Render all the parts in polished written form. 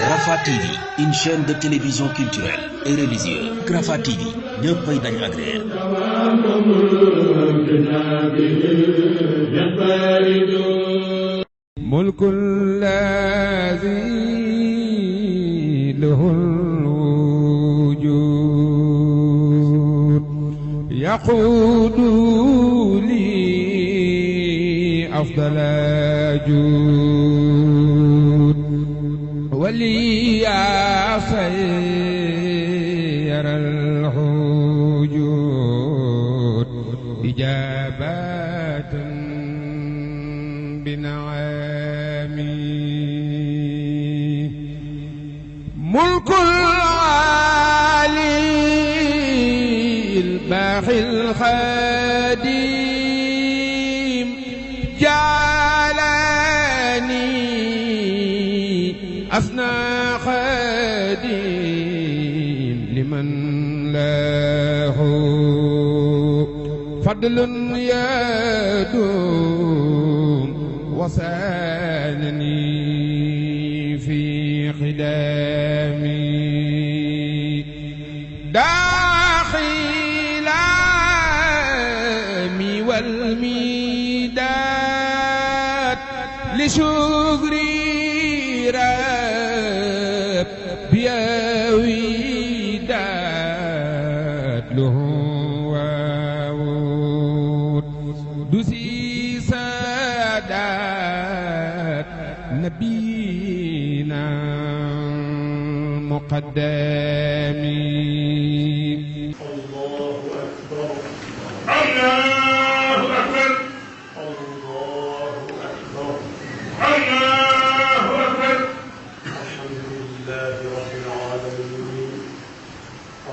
Rafah TV, une chaîne de télévision culturelle et religieuse. Rafah TV, ñëppay dañ agréer. mulkul lazi lahul wujud yaqudu li afdala jud wali ya sayyar al-hujud ijabatan bin'ami mulkul ali al-bahi al-khadim jalani asna khadim liman lahu fadlun yadum وسالني في خدامي داخلامي والميداد لشكري ربي وداد له وعود دسي سادات نبينا مقدمي الله أكبر الله أكبر الله أكبر الله أكبر الحمد لله رب العالمين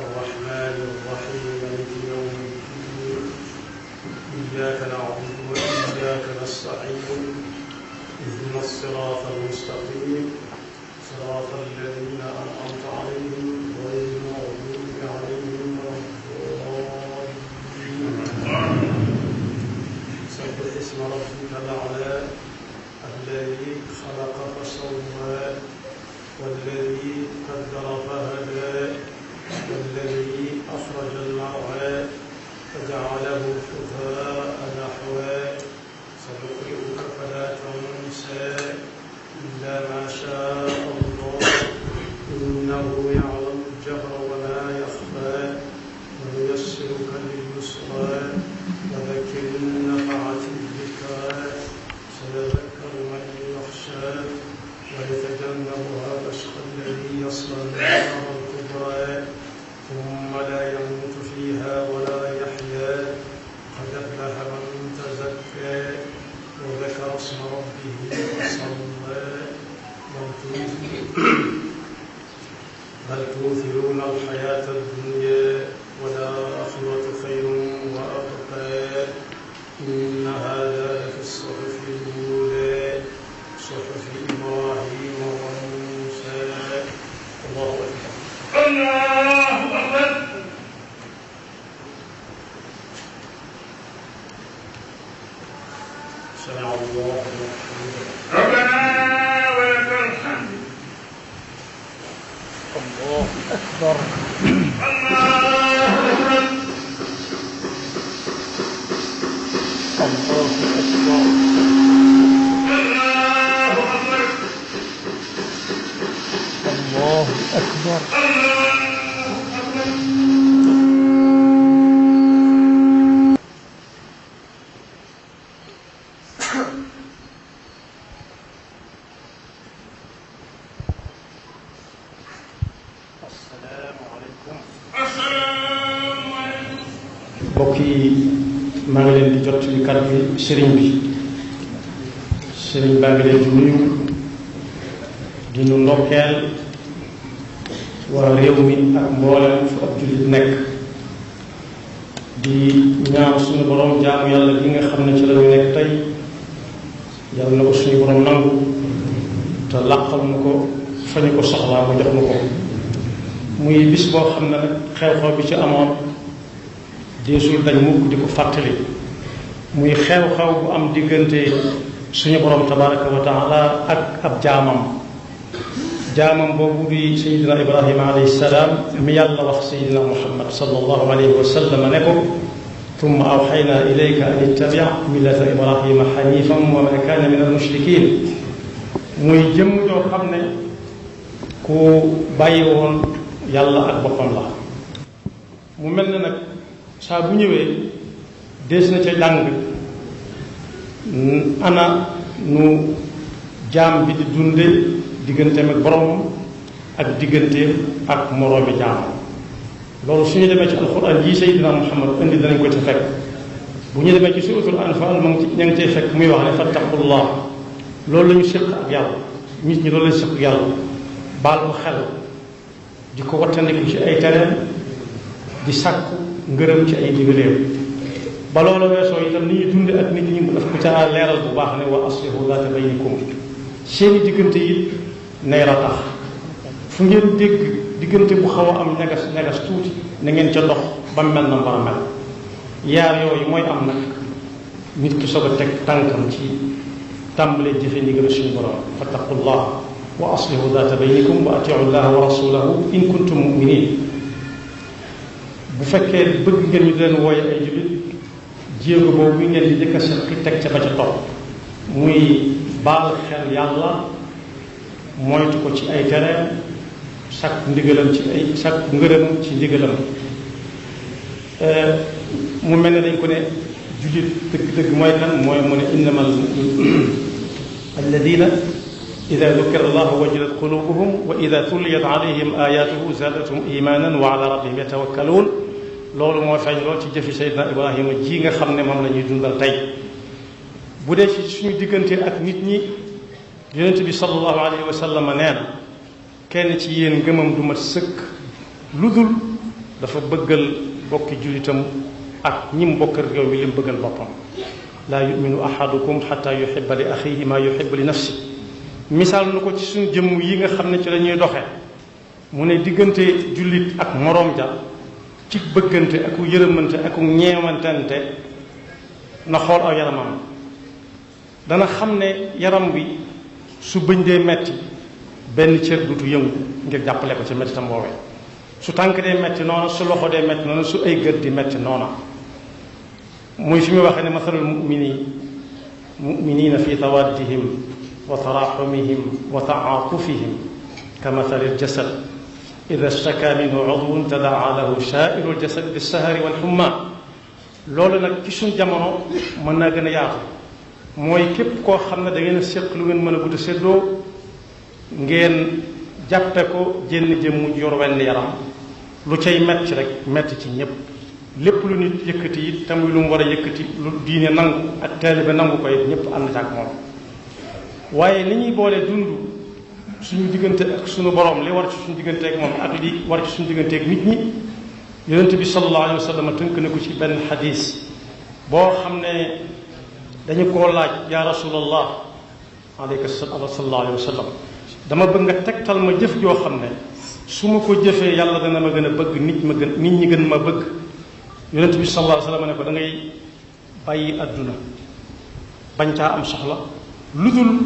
الرحمن الرحيم مالك يوم الدين إياك نعبد وإياك نستعين اهدنا الصراط المستقيم صراط الذين أنعمت عليهم غير المغضوب عليهم ولا الضالين سبح اسم ربك الأعلى الذي خلق فسوى والذي قدر فهدى والذي أخرج المرعى فجعله غثاء نحوا سنقرئك فلا تنسى إلا ما شاء الله إنه يعلم الجهر وما يخفى ونيسرك لليسرى وذكر النفعة الذكرى سيذكر من يخشى ويتجنبها الأشقى الذي يصلى النار الكبرى ثم لا يموت فيها ولا يحيا قد أفلح من تزكى وذكر اسم ربه فصلى بل تؤثرون الحياة الدنيا والآخرة خير وأبقى إن هذا لفي الصحف الأولى صحف إبراهيم وموسى الله أكبر الله أكبر سمع الله لمن حمده ربنا ولك الحمد الله أكبر الله أكبر الله أكبر الله أكبر mbokk yi maa ngi leen di jot ci kàddu bi sëriñ baa ngi leen di nuyu di nu ndokkeel waa réew mi ak mboolem fu ab jullit nekk di ñaan suñu borom jaamu yàlla gi nga xam ne ci la ñu nekk tey yàlla na ko suñu borom nangu te làqal na ko fa ñu ko soxlaa mu jox na ko muy bis boo xam ne nag xew-xew bi ci amoon deesul dañ mukk di ko fàttali muy xew-xew bu am diggante suñu borom tabaraka wa taala ak ab jaamam boobu di sayidina ibrahima alayhi salaam mi yàlla wax sayidina muhammad sallallahu alayhi wa sallam ne ko tumma awxayna ilayka an ittabi' millata ibrahima xanifan wa ma kaana min almushrikin muy jëmm joo xam ne ku bàyyi woon yàlla ak boppam la. mu mel ne nag saa bu ñëwee des na ca jàng ana nu jaam bi di dunde digganteem ak boromam ak digganteem ak moroomi jaamam. loolu su ñu demee ci alxuraan yi sayyidina muhammad indi danañ ko ci fekk. bu ñu demee ci suuratul anfaal ma ngi ña ngi cay fekk muy wax ne fattaqullah loolu la ñu séq ak yàlla nit ñi loolu lañu séq ak yàlla baal ko xel di ko wattandiku ci ay tereem di sàkku ngërëm ci ay digaleem. ba loolu weesoo itam ni ñuy dunde ak nit ñi daf ko ca leeral bu baax ne wa aslihu zaata baynikum seeni diggante it nay ra tax fu ngeen dégg diggante bu xaw a am ñagas tuuti na ngeen ca dox ba mel na war a mel. yaar yooyu mooy am nag nit ki soog a teg tànkam ci tàmbalee jëfe ndigal suñu borom fattaqullah wa aslihu zaata baynikum wa atiu llaha wa rasulahu in kuntum muminin. bu fekkee bëgg ngeen ñu leen wooye ay jullit jéego boobu mi ngeen di jëkk a seqi teg ca ba ca topp muy baal xel yàlla moytu ko ci ay tereem sàkk ndigalam ci ay sàkk ngërëm ci ndigalam. mu mel ne dañ ko ne jullit dëgg-dëgg mooy kan mooy mu ne innamal alladina ida dukira allahu wajilat qulubuhum wa ida tuliyat alayhim ayatuhu zaadathum imanan wa ala rabbihim yatawakkaluun. loolu moo feeñ lool ci jëfi Seydina Ibrahima ji nga xam ne moom la ñuy dundal tey. bu dee ci suñu diggante ak nit ñi yonent bi sallallahu alayhi wa sallam nee na kenn ci yéen ngëmam du mat sëkk lu dul dafa bëggal bokki jullitam ak ñi mu bokkal réew mi li mu bëggal boppam. laa yuminu ahadukum xata yuhibba li axihi ma yuhibbu li nafsi. misaal nu ko ci suñu jëmm yi nga xam ne ci la ñuy doxee mu ne diggante jullit ak moroom ja ci bëggante ak yërëmante ak ñeewantante na xool aw yaramam dana xam ne yaram wi su bëñ dee metti benn cër dutu yëngu ngir jàppale ko ci mettitam woowee. su tànk dee metti noona su loxo dee metti noona su ay gët di metti noona. muy fi mu waxee ne mathalul muminina fi tawaddihim wa taraxumihim wa taatufihim ka mathalil jasad ida staka minhu udwun tadaa lahu saairu ljasad bissahari walxumma. loolu nag ci suñ jamono mën naa gën a yaatu mooy képp koo xam ne da ngeen a séq lu ngeen mën a gudd séddoo ngeen jàppe ko jenn jëmm yor wenn yaram lu cay metti rek metti ci ñépp. lépp lu nit yëkkati it tamuy lu mu war a yëkkati lu diine nangu ak taalibe nangu ko it ñépp ànd ci ak moom. waaye ni ñuy boolee dund suñu diggante ak suñu borom li war ci suñu diggante ak moom ak li war ci suñu diggante ak nit ñi yonent bi sallallahu alayhi wa sallam tënk na ko ci benn xadis boo xam ne dañu koo laaj yaa rasulallah alayka sallallahu alayhi wa sallam dama bëgg nga tegtal ma jëf joo xam ne su ma ko jëfee yàlla dana ma gën a bëgg nit ñi gën ma bëgg. yonent bi sallallahu alayhi wa sallam ne ko da ngay bàyyi àdduna bañ caa am soxla lu dul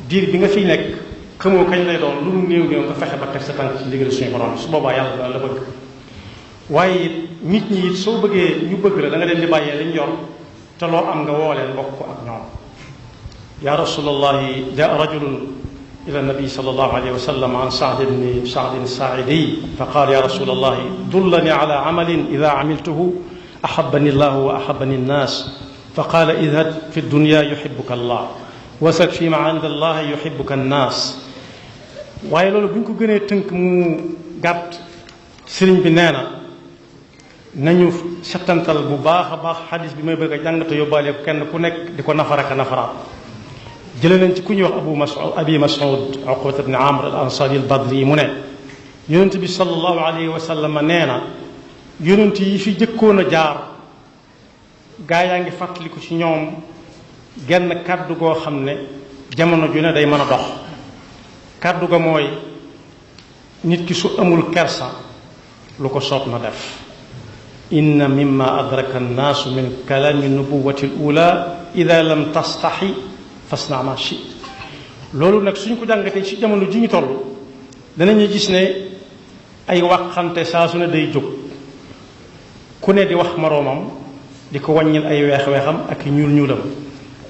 diir bi nga fiy nekk xamoo kañ lay doon lu mu néew néew nga fexe ba teg sa tànk ci ndigal suñu borom su boobaa yàlla dana la bëgg. waaye it nit ñi it soo bëggee ñu bëgg la da nga leen di bàyyee lañ yor te loo am nga woo leen bokk ak ñoom. ya rasulallahi jaa rajulun ila nabi sallallahu alayhi wa sallam an Saad ibn Saad Saaidi fa qaala ya rasulallahi dullani ala amalin ida amiltuhu ahabani llahu wa ahabani nnaas fa qaala idhab fi dunya yuhibbuka allah wasal fi ma inda allah yuhibbuka nnaas. waaye loolu bu ñu ko gënee tënk mu gàtt sëriñ bi nee na nañu settantal bu baax a baax xadis bi may bëgg a jàng te yóbbaale ko kenn ku nekk di ko nafaraka nafaraat. jële nañ ci ku ñuy wax abi mas'ud uqbat ibn amr al ansari al badri mu ne yonent bi sallallahu alayhi wa sallam nee na yonent yi fi jëkkoon a jaar gaa yaa ngi fàttaliku ci ñoom genn kàddu goo xam ne jamono ju ne day mën a dox. kàddu ga mooy nit ki su amul kersa lu ko soob na def inna mimma adraka annaasu min kalaami nubuwati l ula ida lam tastaxi fasna ma shi loolu nag suñ ko jàngatee ci jamono ji ñu toll danañu gis ne ay waxante saa su ne day jóg ku ne di wax moroomam di ko wàññil ay weex-weexam ak ñuul ñuulam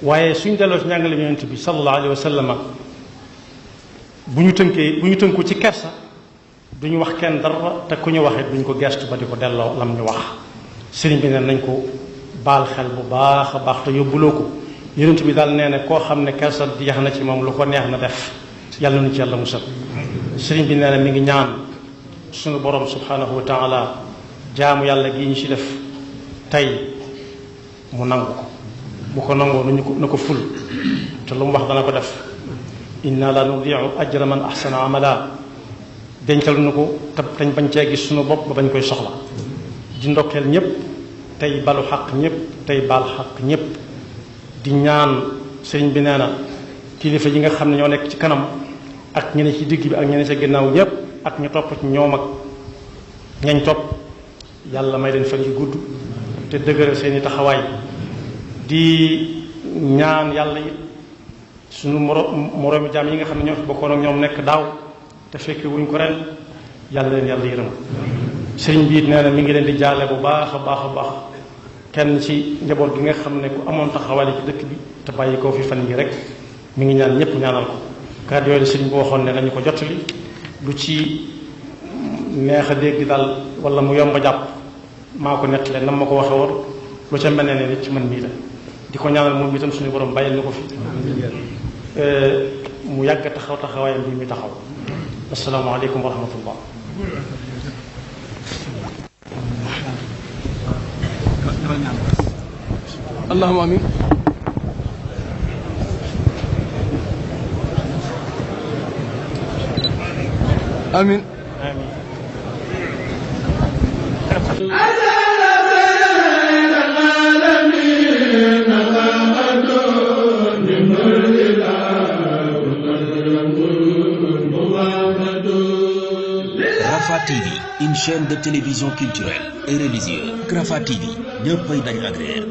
waaye suñ delloo ci njàngale yonent bi sallallahu alayhi wa sallam bu ñu tënku ci kersa duñu wax kenn dara te ku ñu waxee duñ ko gestu ba di ko delloo lam ñu wax sëriñ bi ne nañ ko baal xel bu baax a baax te yóbbuloo ko yonent bi daal nee na koo xam ne kersa jeex na ci moom lu ko neex na def yàlla nu ci yàlla musal sëriñ bi nee na mi ngi ñaan suñu borom subhanahu wa taala jaamu yàlla gi ñu ci def tey mu nangu ko bu ko nangoo na ko ful te lu mu wax dana ko def inna la nudiu ajra man ahsana amala dencal nu ko te dañ bañ cee gis suñu bopp ba bañ koy soxla di ndokkeel ñëpp tey balu xaq ñëpp tey baal xaq ñëpp di ñaan sëriñ bi nee na kilifa yi nga xam ne ñoo nekk ci kanam ak ñene ci digg bi ak ñene ci ginnaaw ñëpp ak ñu topp ci ñoom ak ñañ topp yàlla may leen fan yu gudd te dëgëral seeni taxawaay di ñaan yàlla it suñu moroomi jaam yi nga xam ne ñoo fi bokkoon ak ñoom nekk daaw te fekk wuñ ko ren yàlla leen yàlla yërëm sëriñ bi it nee na mi ngi leen di jaale bu baax a baax a baax kenn ci njaboot gi nga xam ne ku amoon taxawaay ci dëkk bi te bàyyi koo fi fan yi rek mi ngi ñaan ñëpp ñaanal ko kàddu yooyu sëriñ bi waxoon ne nañu ko jottali lu ci neex a dégg daal wala mu yomb a jàpp maa ko nettalee nam ma ko waxe woon lu ca mel ne nit ci man mii la di ko ñaanal moom itam suñu borom bàyyil na ko fi mu yàgg taxaw taxawaayam bi mi taxaw asalaamaaleykum wa rahmatullah allahumma amin amin Rafah TV, une chaîne de télévision culturelle et religieuse. Rafah TV, ñëppay dañ agréer